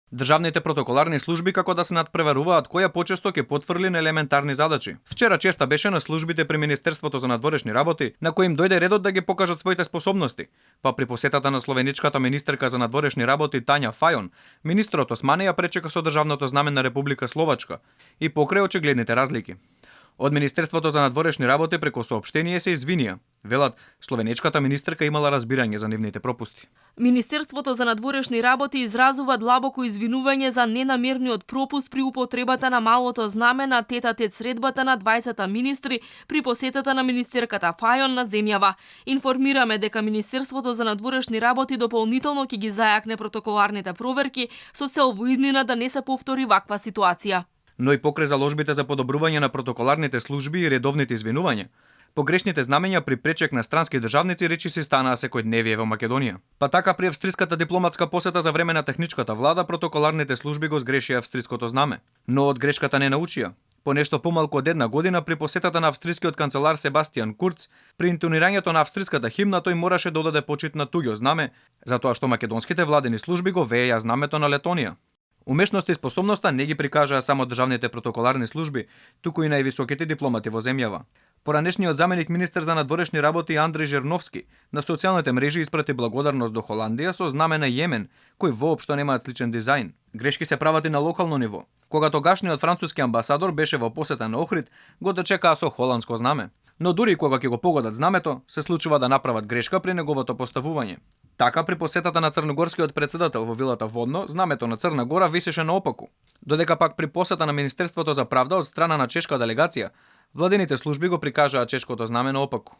Државните протоколарни служби како да се надпреваруваат која почесто ќе потврли на елементарни задачи. Вчера честа беше на службите при Министерството за надворешни работи, на кои им дојде редот да ги покажат своите способности. Па при посетата на словеничката министерка за надворешни работи Тања Фајон, министрот Османи ја пречека со државното знаме на Република Словачка и покрај очигледните разлики. Од Министерството за надворешни работи преку соопштение се извинија. Велат, словенечката министерка имала разбирање за нивните пропусти. Министерството за надворешни работи изразува длабоко извинување за ненамерниот пропуст при употребата на малото знаме на тет-а-тет средбата на 20 министри при посетата на министерката Фајон на земјава. Информираме дека Министерството за надворешни работи дополнително ќе ги зајакне протоколарните проверки со цел во иднина да не се повтори ваква ситуација. Но и покрај заложбите за подобрување на протоколарните служби и редовните извинувања, погрешните знамења при пречек на странски државници речиси станаа секојдневие во Македонија. Па така при австриската дипломатска посета за време на техничката влада, протоколарните служби го сгрешија австриското знаме. Но од грешката не научија. По нешто помалку од една година при посетата на австрискиот канцелар Себастијан Курц, при интонирањето на австриската химна тој мораше да одаде почит на туѓо знаме, затоа што македонските владени служби го вееја знамето на Летонија. Умешноста и способноста не ги прикажаа само државните протоколарни служби, туку и највисоките дипломати во земјава. Поранешниот заменик министер за надворешни работи Андреј Жерновски на социјалните мрежи испрати благодарност до Холандија со знаме на Јемен, кој воопшто немаат сличен дизајн. Грешки се прават и на локално ниво. Кога тогашниот француски амбасадор беше во посета на Охрид, го дочекаа со холандско знаме. Но дури кога ќе го погодат знамето, се случува да направат грешка при неговото поставување. Така при посетата на црногорскиот председател во вилата Водно, знамето на Црна Гора висеше наопаку. Додека пак при посета на Министерството за правда од страна на чешка делегација, владените служби го прикажаа чешкото знаме наопаку.